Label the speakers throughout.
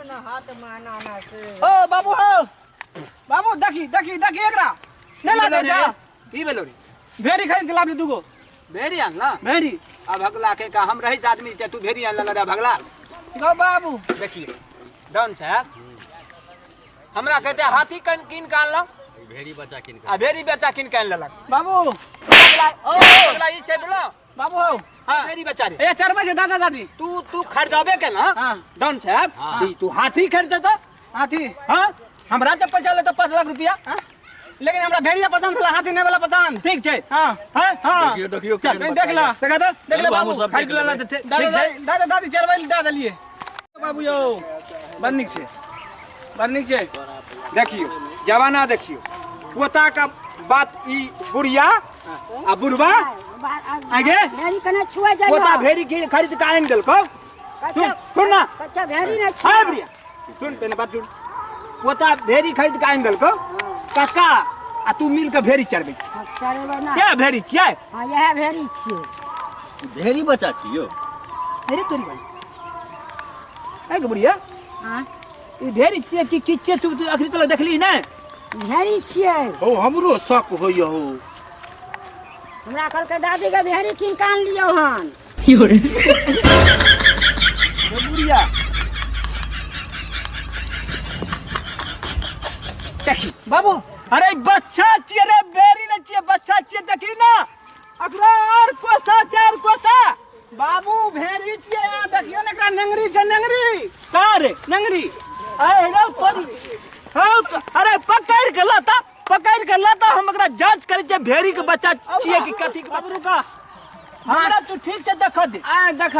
Speaker 1: ने हाथ में आना ना से।
Speaker 2: ओ बाबू हो, बाबू देखी देखी देखी एकरा नहीं लागे जा।
Speaker 3: की भेलो रे?
Speaker 2: भेड़ी खरीद के लाबली दूगो।
Speaker 3: भेड़ी आनला?
Speaker 2: भेड़ी।
Speaker 3: आ भगला के का हम रही आदमी ते तू भेड़ी आनला रे भगला।
Speaker 2: गो बाबू
Speaker 3: देखिए डॉन साहब हमरा कहते हाथी कन किन के आनला,
Speaker 4: भेड़ी बच्चा किन
Speaker 3: आ भेड़ी बच्चा किन के आन लेलक।
Speaker 2: बाबू
Speaker 3: भगला ओ भगला ई छै बोलो
Speaker 2: बाबू हो।
Speaker 3: हां भेड़ी बच्चा रे।
Speaker 2: ए 4 बजे दादा दादी
Speaker 3: तू तू खरीदाबे के ना।
Speaker 2: हां
Speaker 3: डॉन साहब
Speaker 4: हाँ।
Speaker 3: तू हाथी खरीदता?
Speaker 2: हाथी।
Speaker 3: हां हमरा जब पैसा लेता 5 लाख रुपया।
Speaker 2: हां लेकिन हमरा भेड़िया पसंद होला, हाथी नहीं वाला पसंद।
Speaker 3: ठीक छै।
Speaker 2: हां
Speaker 3: हां
Speaker 2: हां
Speaker 4: देखियो देखियो
Speaker 2: चल देख ला,
Speaker 3: देखा तो
Speaker 2: देख ले बाबू
Speaker 3: खरीद लेला त ठीक
Speaker 2: दादा
Speaker 3: छै।
Speaker 2: दादा दादी 4 बजे दे देलिए बाबू यो। बड़ नीक छै, बड़ नीक छै।
Speaker 3: देखियो जमाना देखियो पोता का बात ई बुढ़िया आ बुढ़वा आगे
Speaker 1: भेड़ी कने छुआ जाय।
Speaker 3: पोता भेड़ी के खरीद के आनि देलको। सुन सुन ना
Speaker 1: कच्चा भेड़ी ना छुआ।
Speaker 3: हां बुढ़िया सुन पेने बात सुन। पोता भेड़ी खरीद के आनि देलको काका आ तू मिल के भेड़ी चरबै।
Speaker 1: चरबै ना।
Speaker 3: क्या भेड़ी छियै?
Speaker 1: हां यह भेड़ी छियै।
Speaker 4: भेड़ी बच्चा छियो।
Speaker 3: अरे तोरी भाई ए बुढ़िया।
Speaker 1: हां
Speaker 3: ई भेड़ी छियै कि की छियै? तू अखनी तक देखली नै?
Speaker 1: भेड़ी छियै।
Speaker 5: हो हमरो शक होइय हो।
Speaker 1: हमरा कहलकै दादी के भेड़ी किन के आन लियौ हन।
Speaker 3: बुढ़िया देखी
Speaker 2: बाबू।
Speaker 3: अरे बच्चा छियै रे, भेड़ी नै छियै, बच्चा छियै। देखी ना अकरा आर कोसा 4 कोसा।
Speaker 2: बाबू भेड़ी छियै, यहाँ देखियौ ने एकरा नंगरी छै, नंगरी।
Speaker 3: कहाँ रे
Speaker 2: नंगरी?
Speaker 3: अरे रे तोरी। हाँ अरे पकड़ के लाता, पकड़ के लाता। हम एकरा जांच करै छियै भेड़ी के बच्चा छियै कि कथी के।
Speaker 2: बाबू रुका,
Speaker 3: हमरा तू ठीक से देख दे।
Speaker 2: आ देख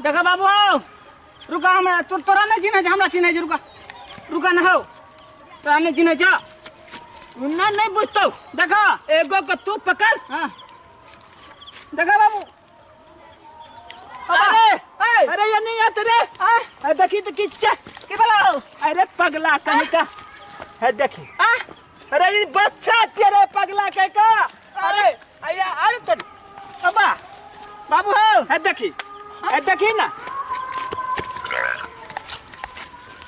Speaker 2: देख बाबू आओ रुका। हमरा तू तोरा नहीं चिन्है छै, हमरा चिन्है छै। रुका रुका ना हो, तोरा नहीं चिन्है छै।
Speaker 3: ना नहीं बुझतौ।
Speaker 2: देख
Speaker 3: एगो के तू पकड़।
Speaker 2: हां देख बाबू।
Speaker 3: अरे अरे ये नहीं आते रे। अरे देखी तो की
Speaker 2: के बोला हो?
Speaker 3: अरे पगला कहीं का है देखी। अरे ये बच्चा तेरे पगला कहीं का। अरे अया अरे तो
Speaker 2: अब्बा बाबू हो।
Speaker 3: है देखी, है देखी ना,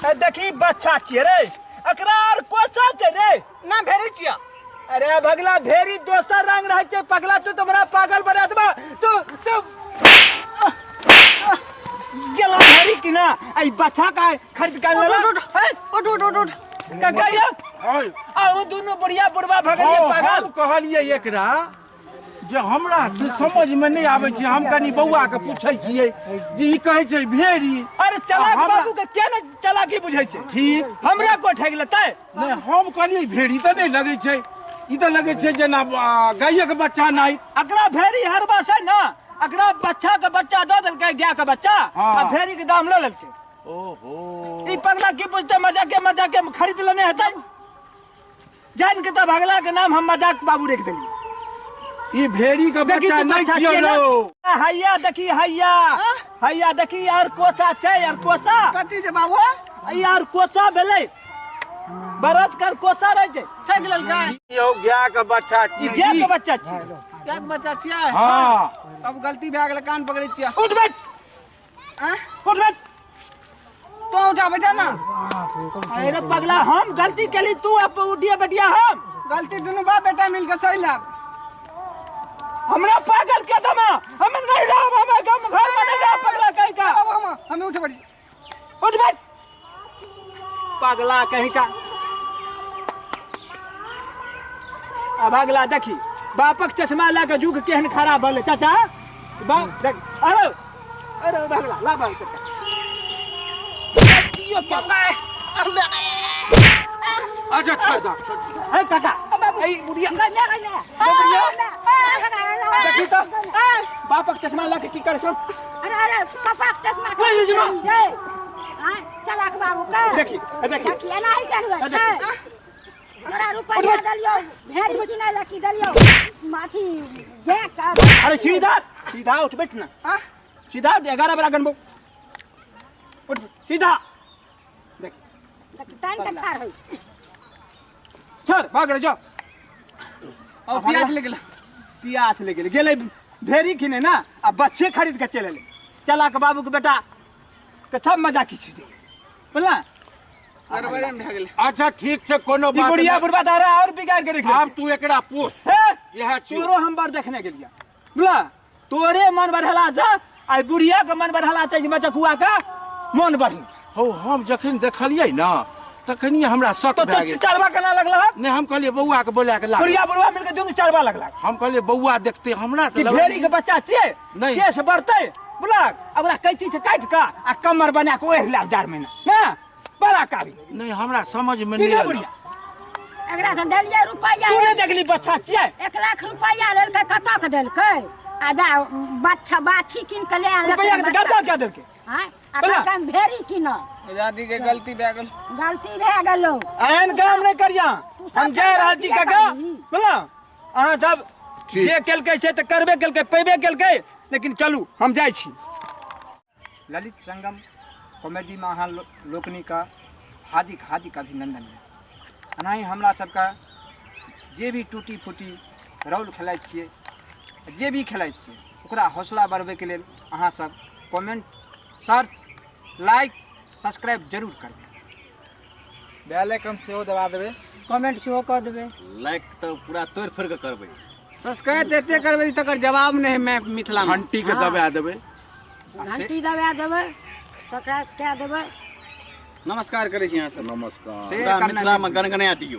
Speaker 3: है देखी बच्चा तेरे अकरा और कोसा रे
Speaker 2: ना भेड़ी छिया।
Speaker 3: अरे भगला भेड़ी दोसर रंग रहे छे पगला। तू तो पागल बना देबा। तू तू गेला भेड़ी की ना आई बच्चा का खरीद के लेला।
Speaker 2: उठ उठ उठ उठ
Speaker 3: काका यो आ उ दोनों बुढ़िया बुढ़वा भगलिए पागल।
Speaker 5: हम कहलिए एकरा जे हमरा से समझ में नहीं आबै छै, हम कनी बौआ के पूछै छियै जे ई कहै छै भेड़ी।
Speaker 3: अरे चलाक बाबू के के ने चलाकी बुझै छै?
Speaker 5: ठीक
Speaker 3: हमरा को ठगि लेतै।
Speaker 5: नहीं हम कहलिए भेड़ी तऽ नहीं लगै छै, ई तऽ लगै छै जेना गायक के बच्चा नहीं।
Speaker 3: अकरा भेड़ी हरबा छै ना, अकरा बच्चा के बच्चा दऽ देलकै गाय के बच्चा।
Speaker 5: हाँ।
Speaker 3: आ भेड़ी के दाम लऽ लेलकै।
Speaker 5: ओहो
Speaker 3: ई पगला की बुझतै? मजाक के मजाक के खरीद लेने हेतै जान के। तऽ भगला के नाम हम मजाक बाबू रख देलियै।
Speaker 5: ई भेड़ी के बच्चा नहीं छियै रो।
Speaker 3: हैया देखी हैया हैया देखी यार कोसा छै, यार कोसा
Speaker 2: कथी छै बाबू?
Speaker 3: यार कोसा भेलै, बरद कर कोसा रहै छै।
Speaker 2: ठगि लेलकै।
Speaker 5: यौ गाय के बच्चा छियै।
Speaker 3: गाय के बच्चा छियै।
Speaker 2: गाय के बच्चा छियै।
Speaker 5: हां
Speaker 2: अब गलती भए गेलै, कान पकड़ै छियै।
Speaker 3: उठ बैठ। उठ बैठ।
Speaker 2: तो उठा बैठा ना।
Speaker 3: अरे पगला हम गलती केली, तू अब उठिए बैठिया। हम
Speaker 2: गलती दुनू बाप बेटा मिल के सही लाभ।
Speaker 3: हमरा पागल के दमा हम नहीं रहब, हम गाम घर में नहीं रहब पगला कहीं का।
Speaker 2: बाबू हम उठ बैठ।
Speaker 3: उठ बैठ पगला कहीं का। अब अगला देखी बापक चश्मा ला के जुग केहन खराब भले चाचा। बाप देख अरे अरे भगला ला बाप चाचा। देखियो क्या
Speaker 5: अच्छा छोड़ दो।
Speaker 3: ए काका ए बुढ़िया देखी तो बापक चश्मा ला के की करे छौ?
Speaker 1: अरे अरे पापा के चश्मा हां चलाक बाबू के
Speaker 3: देखी देखी
Speaker 1: देखी एना ही करबै छै। तोरा रुपैया देलियौ भेड़ी किनै लए की देलियौ माथी गाय के।
Speaker 3: अरे सीधा सीधा उठ बैठ ना। सीधा 11 बरा गनबो उठ सीधा। देख
Speaker 1: तान के ठाड़ होई
Speaker 3: छोड़ भाग रे जाओ।
Speaker 2: और प्यास ले गेल,
Speaker 3: प्यास ले गेल गेलै भेड़ी किने ना आ बच्चे खरीद के चले ले। चलाक बाबू के बेटा के सब मजाक छी। बोला
Speaker 2: गड़बड़े में भए गेलै।
Speaker 5: अच्छा ठीक छै, कोनो
Speaker 3: ई
Speaker 5: बात
Speaker 3: बुढ़िया
Speaker 5: नहि।
Speaker 3: बुढ़बा दारा और बिगाड़ के रख
Speaker 5: आब तू एकरा पोस।
Speaker 3: हे
Speaker 5: इएह छियौ।
Speaker 3: तोरो हम बार देखने गेलिया बोला तोरे मन बढ़ला छै आ बुढ़िया के मन बढ़ला छै जे मचकुआ के मन बढ़ल।
Speaker 5: हौ हम जखन देखलियै ने तखनी हमरा शक
Speaker 3: तो
Speaker 5: भए गेल।
Speaker 3: चरवा केना लगला?
Speaker 5: नहि हम कहलियै बौआ के बोला के ला।
Speaker 3: बुढ़िया बुढ़वा मिलके दुनू चरवा लगला।
Speaker 5: हम कहलियै बौआ देखते हमरा
Speaker 3: कि
Speaker 5: तऽ
Speaker 3: भेड़ी के बच्चा छियै
Speaker 5: नहीं।
Speaker 3: केस बढ़तै बोला ओकरा कैंची से काटि कऽ आ कमर बना के ओढ़ि लाब 4 महीना ना बड़ा काबिल।
Speaker 5: नहीं हमरा समझ में
Speaker 3: की
Speaker 5: नहीं
Speaker 3: रे
Speaker 5: आयल।
Speaker 3: बुढ़िया
Speaker 1: एकरा तऽ देलियै रुपैआ
Speaker 3: तू नहीं देखली बच्चा छियै?
Speaker 1: 1 लाख रुपैआ लेलकै कतऽ के देलकै? आ बच्चा बाछी कीन के ले आनलकै।
Speaker 3: रुपैआ के तऽ गर्दा क्या देलकै?
Speaker 1: आँय, आ
Speaker 3: बोला।
Speaker 1: कहलकै हम भेड़ी कीनब।
Speaker 2: दादी के गलती भए गेल।
Speaker 1: गलती भए गेलौ।
Speaker 3: एहन काम नहीं करिया। हम जा रहल छी काका बोला अहाँ सब जे केलकै से तऽ करबे केलकै पेबे केलकै लेकिन चलू हम जाइ छी।
Speaker 6: ललित संगम कॉमेडी में अहाँ लोकनिक हार्दिक हार्दिक अभिनंदन है। एनाही हमरा सबके जे भी टूटी फूटी रोल खेलाइत छियै जे भी खेलाइत छियै ओकरा हौसला बढ़बैके लेल अहाँ सब कमेंट सर्च लाइक सब्सक्राइब जरूर करबै।
Speaker 7: बेल आइकन सेहो दबा देबै,
Speaker 2: कमेंट सेहो कऽ देबै,
Speaker 4: लाइक तऽ पूरा तोड़ि फोड़ि कऽ करबै,
Speaker 2: सब्सक्राइब एते करबै तकर जवाब नहि है मिथिला में।
Speaker 5: घंटी के दबा देबै,
Speaker 1: घंटी दबा देबै, सब्सक्राइब कए देबै।
Speaker 2: नमस्कार करै छी अहाँ सब।
Speaker 5: नमस्कार।
Speaker 6: शेयर करना
Speaker 4: मिथिला में गनगना दियौ।